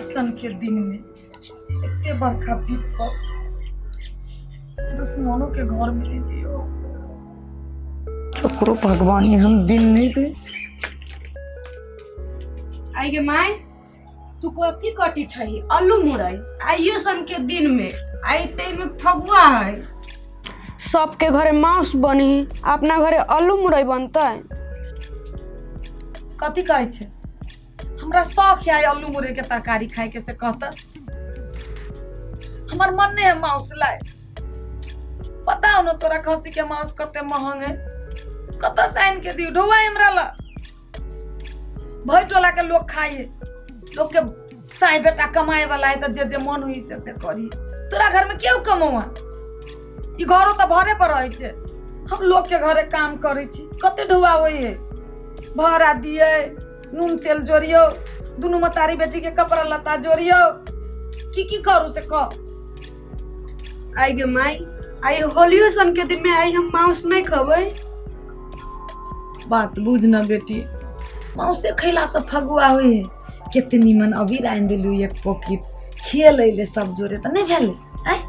ऐसन के दिन में एते बड़का विपद दुश्मनों के घर में नहीं दियो। ककरो भगवान एहन दिन नहीं दे। आई गे माय, तू कथी कटी छही? आलू मुरई आइयो सन के दिन में आई ते में फगुआ है। सबके घरे मांस बनी, अपना घरे आलू मुरई बनतै। कथी कहै छै? हमरा शौक है आलू मुरई के तरकारी खाए के, से कहता हमर मन नहीं है मांस लाए। पता हो न तोरा खसी के मांस कते महंग है, कत से आनि के दियो ढोआ हमरा ला। भई टोला के लोग खाइए, लोग के साई बेटा कमाए वाला है, तो जे जे मन हुई से करी। तोरा घर में क्यों कमौआ? ई घरो तो भरे पर रहे छे, हम लोग के घरे काम करे छी, कते ढोआ होई है। भाड़ा दिए, नून तेल जोड़ियो, दुनू मतारी बेटी के कपड़ा लत्ता जोड़ियो, की की करू से कह। आई गे माई, आई होलियो सन के दिन में आई हम मांस नहीं खबै। बात बुझ न बेटी, मांसे खैला से फगुआ होई है। कते निमन अबीर आनि देलू एक पॉकेट, खेल अइले सब जोरे त नहीं भेलै। आय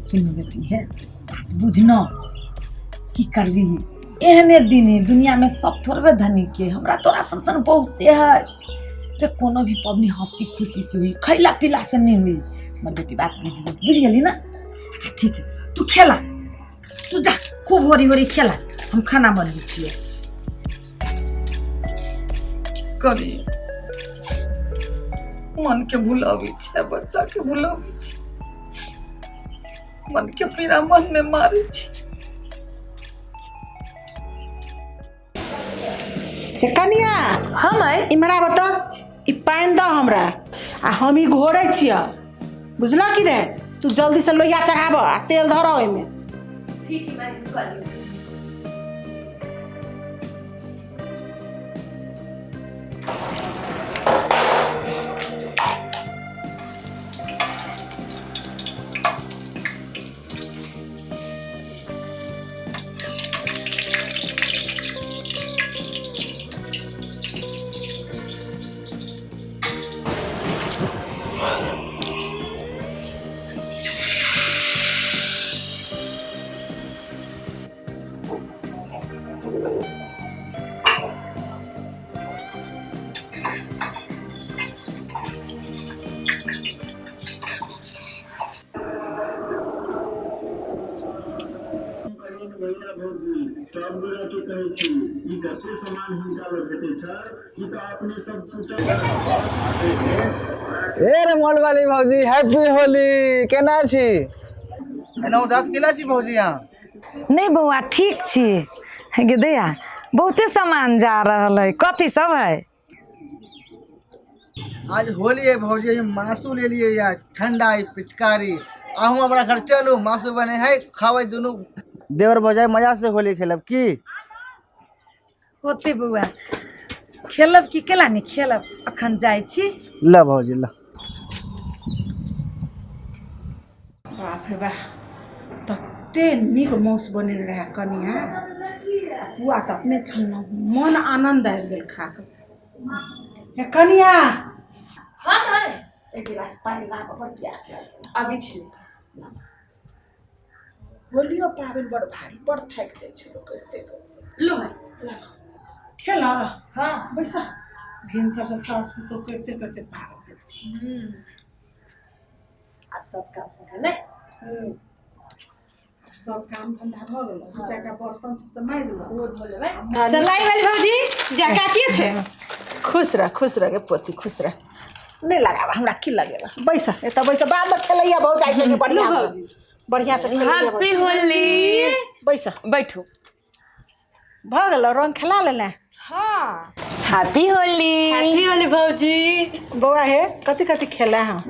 सुन बेटी, है बात बुझ न, की करबी एहने दिन है दुनिया में सब थोड़बे धनी के, हमरा तोरा सन सन बहुते है। रे कोनो भी पबनी हंसी खुशी से हुई, खैला पीला से नहीं हुई। हमर बेटी बात बुझ गेली, बुझ गेली ना? अच्छा ठीक है, तू खेला, तू जा खूब होरी होरी खेला, हम खाना बनबै छियै। करी मन के भुलाबै छै, बच्चा के भुलाबै छै, मन के पीड़ा मन में मारै छै। कनिया हाँ माय, इमहर आबऽ तऽ, ई पानि दऽ हमरा, आ हम ई घोरै छियै, बुझलऽ कि नहि? तू जल्दी से लोहिया चढ़ाबऽ आ तेल धरऽ ओहिमे। ठीक है माय, हम कऽ लै छी। कहिना भौजी, सब गोरा के कहै छी, ई जते सामान हुनका लग भेटै छै, ई तऽ अपने सब टूटल। ए रे मोल वाली भौजी, हैप्पी होली, केना छी? एना उदास केला छी भौजी अहाँ? नहीं बौआ ठीक छी। गे दैया बहुते सामान जा रहल है, कथी सब है? आज होली है भौजी, हम मासू ले लिए यार, ठंडा है पिचकारी, आहू हमरा घर चलू, मासू बने है खावे दुनू देवर भौजाई मजा से होली खेलब की? होते बौआ, खेलब की केला नहीं खेलब, अखन जाइ छी। ल भौजी ल। बाप रे बाह, तते नीक मासु बनेने रहए कनिया, आ पुआ तऽ अपने छलहुँ, मन आनन्द आबि गेल खा कऽ। हे कनिया, हाँ माय, एक गिलास पानि लाबऽ, बड़ प्यास लागल। अबै छी। होलियो पाबनि बड़ भारी, बड़ थाकि जाइ छै लोक करिते करिते। लू माय। खेलऽ? हाँ। बैसऽ, भिनसरसँ साउस पुतोह करिते करिते पागल भेल छी। आब सब काम भऽ गेलै। सब काम धंधा भऽ गेल, दू चारिटा बर्तन छै से माजि लऽ। ओ धो लेबै। चलाई वाली भौजी जा काटिए छै। खुश रह, खुश रह गे पोती, खुश रह। नहि लगाबऽ हमरा, की लगेबऽ, बैस एतऽ बैस, बादमे खेलैया भौजाइ संगे बढ़िआँ से, बढ़िआँ से खेलैया। हैप्पी होली। बैस, बैठू। भऽ गेल रंग खेला लेले? हाँ। हैप्पी होली। हैप्पी होली भौजी। बौआ हे, कथी कथी खेला हँ?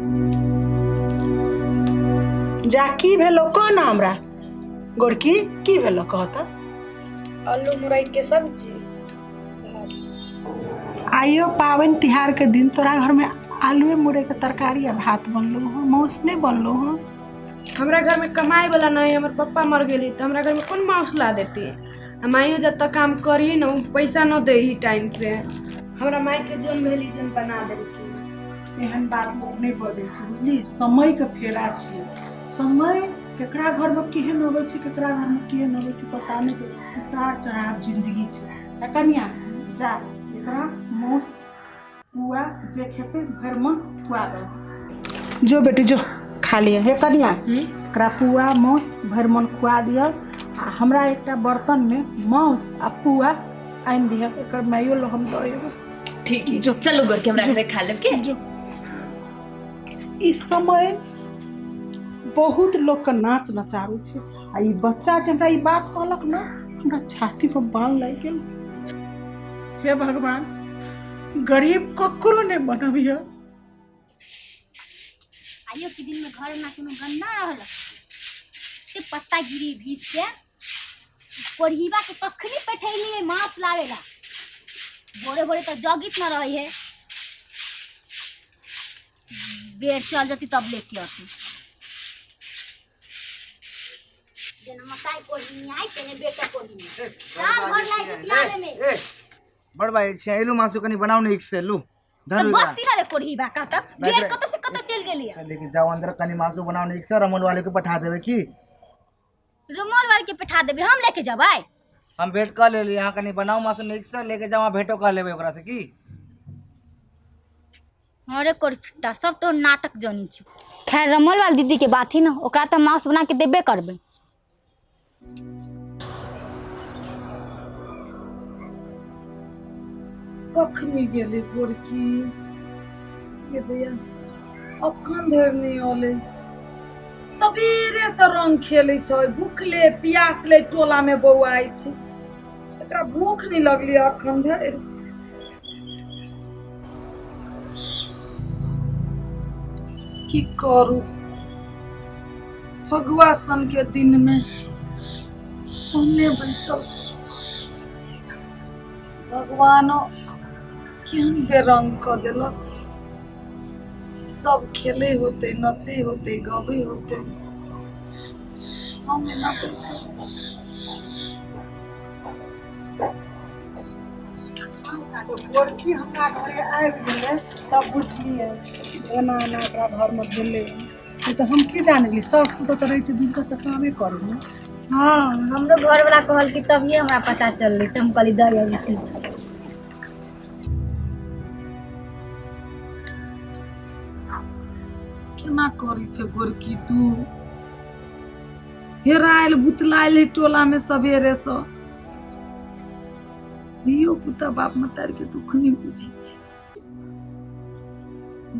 जा की भेलो कह ना हमरा गोरकी, की भेलो कह तऽ? आलू मुरई के सब्जी। आइयो पाबनि तिहार के दिन तोरा घर में आलूए मुरई के तरकारी आ भात बनलो हँ, मासु नहीं बनलो हँ? हमरा घर में कमाए वाला नहीं, हमर पप्पा मर गेली तऽ हमरा घर में कौन मांस ला देती? आ माइयो जब तक काम करी न, उ पैसा न दे ही टाइम पे। हमरा माई के जोन भेली जन बना देलखिन। एहन बात लोक नहि बजै छै, बुझली? समयके फेरा छियै। समय केकरा घरमे केहन अबै छै, केकरा घरमे केहन अबै छै, पता नहि छै। उतार चढ़ाव जिन्दगी छै। आ कनिया जा, एकरा मौस पुआ जे खेतै भरि मन खुआ दे। जो बेटी जो, खा लिअ। हे कनिया, एकरा पुआ मौस भरि मन खुआ दिअ आ हमरा एकटा बर्तनमे मौस आ पुआ आनि दिअ, एकर माइयो लग हम दऽ एबै। ठीक है, जो चलू गोर के हमरा घरे खा लेब के। जो। ई समय बहुत लोकके नाच नचाबै छै आ ई बच्चा जे हमरा ई बात कहलक ने, हमरा छाती पर बाल लागि गेल। हे भगवान, गरीब ककरो नहि बनबिह। आइयो के दिन में घर में कोनो गंदा रहल ते पत्ता गिरी भीज के कोढ़ीबा के कखनी बैठैली मांस लावेला, भोरे भोरे तो जगित न रही है, बेर चल जती तब लेके आती। जेना मसाई कोढ़ी आई तेने बेटा कोढ़ी साल भर लागि पियाले में। ए बड़ भाई छै, एलू मासु कनी बनाउ नीक से, लू तो धरू बस तीन रे कोढ़ीबा का तब बेर कत से कत चल गेली। लेके जाओ अंदर, कनी मासु बनाउ नीक से, रमल वाले के पठा देबे की? रुमाल वाले के पठा देबे, हम लेके जबै। हम भेंट कर लेली, अहाँ कनी बनाउ मासु नीक से, लेके जाओ, अहाँ भेंटो कर लेबै ओकरा से की? अरे कोरफिट्टा, सब तो नाटक जानी छु। खैर रमल वाली दीदी के बात ही ना, ओकरा तो मांस बना के देबे करबे। कखनी गेली गोरकी ये दैया, अखन धरि नहि औलै। सबेरे से रंग खेलै छै, भूखले प्यासले टोला में बौआइ छै, एकरा भूख नहि लगलै अखन धरि। की करू, फगुआ सन के दिन में ओहने बैसल छी। भगवानो केहन बेरंग कऽ देलक। सब खेले होते, नचे होते, गबे होते, हम एना बैसल छी। गोरकी हमरा घरे आबि गेलै तब बुझलियै एना एना एकरा घरमे भेलै। नहि तऽ हम की जानि गेलियै, सास पुतोह तऽ रहै छै दिनका से कामे करै ने। हाँ, हमरो घर वाला कहल कि तभिए हमरा पता चललै, तऽ हम कहली दऽ अबै छी। केना करै छै गोरकी तू? हेरायल भुतलायल है टोला में सवेरे से। धियो पुता बाप मतार के दुख नहीं बुझै छै।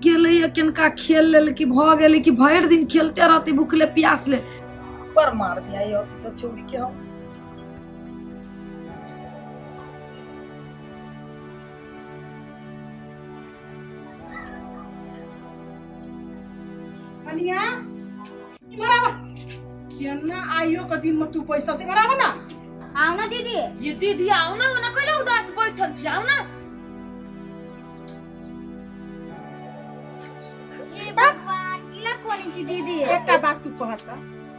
गेलै किनका खेल लेल कि भऽ गेलै कि भरि दिन खेलते रहतै भूखले प्यासले। पर मार दिया यो तो छौड़ी के हम। कनिया इम्हर आब, केना आइयो के दिन में तू पैसा छै, इम्हर आब ना। आउ ना दीदी। ये दीदी आउ ना, ओना कइला उदास बैठल छी, आउ ना। हे भगवान, किला कोनी छी दीदी? एकटा बात तू कहत,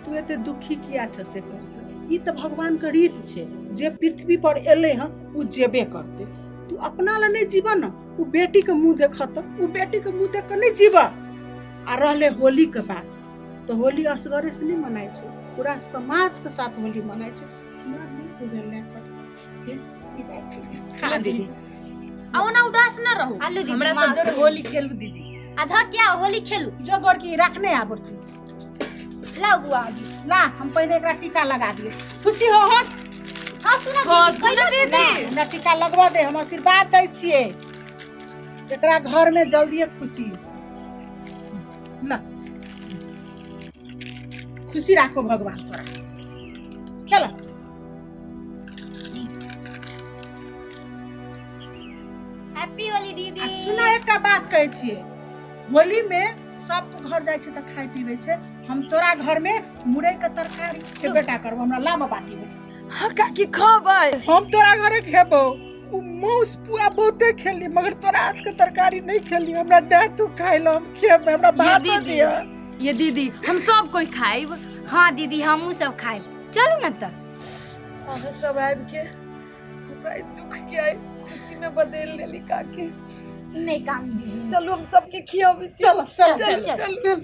तू एते दुखी किया छ से कह। ई तऽ भगवान के रीत छै, जे पृथ्वी पर एलै हँ ओ जेबे करतै। तू अपना लए नहि जीबह ने, ओ बेटी के मुँह देखत, ओ बेटी के मुँह देख कऽ नहि जीबह। आ रहलै होली के बात, तऽ होली असगरे से नहि मनाइ छै, पूरा समाज के साथ होली मनाइ छै। हमरा नहि बुझल रहै। ई बात खा दीदी। आओ ना, उदास ना रहू। आलू दीदी, हमरा सब मांस। जरे होली खेलू दीदी। आधा क्या होली खेलू। जो गोरकी रखने आबरती। लाओ बुआ जी। ला, हम पहिले एकरा टीका लगा दिए। खुशी हो, हंस। हंसू ना हंसू दीदी, ना कहियो दीदी। हमरा टीका लगवा दे, हम आशीर्वाद दै छियै एकरा घर में जल्दी खुशी। ला, खुशी राखो भगवान तोरा। खेल। हैप्पी होली दीदी। आ सुना, एकटा बात कहै छियै, होली में सब घर जाइ छै तऽ खाइ पीबै छै, हम तोरा घर में मुरई के तरकारी खेबेटा करबो। हमरा लामा बाटी में हाँ काकी, खबै। हम तोरा घरे खेबो। उ मौस पुआ बहुते खेली, मगर तोरा हाथ के तरकारी नहीं खेली। हमरा दे तू खाइ ला, हम खेबै, हमरा भातो दीदी। दिअ। ये दीदी, हम सब कोई खाइब। हाँ दीदी, हमहूँ सब खाइब। चलू ना तऽ। अहाँ सब आबि के हमरा ई दुख के आइ खुशी में बदलि देली काकी। नहीं काम दीदी चलू हम सबके खियाबी चल चल चल चल चल।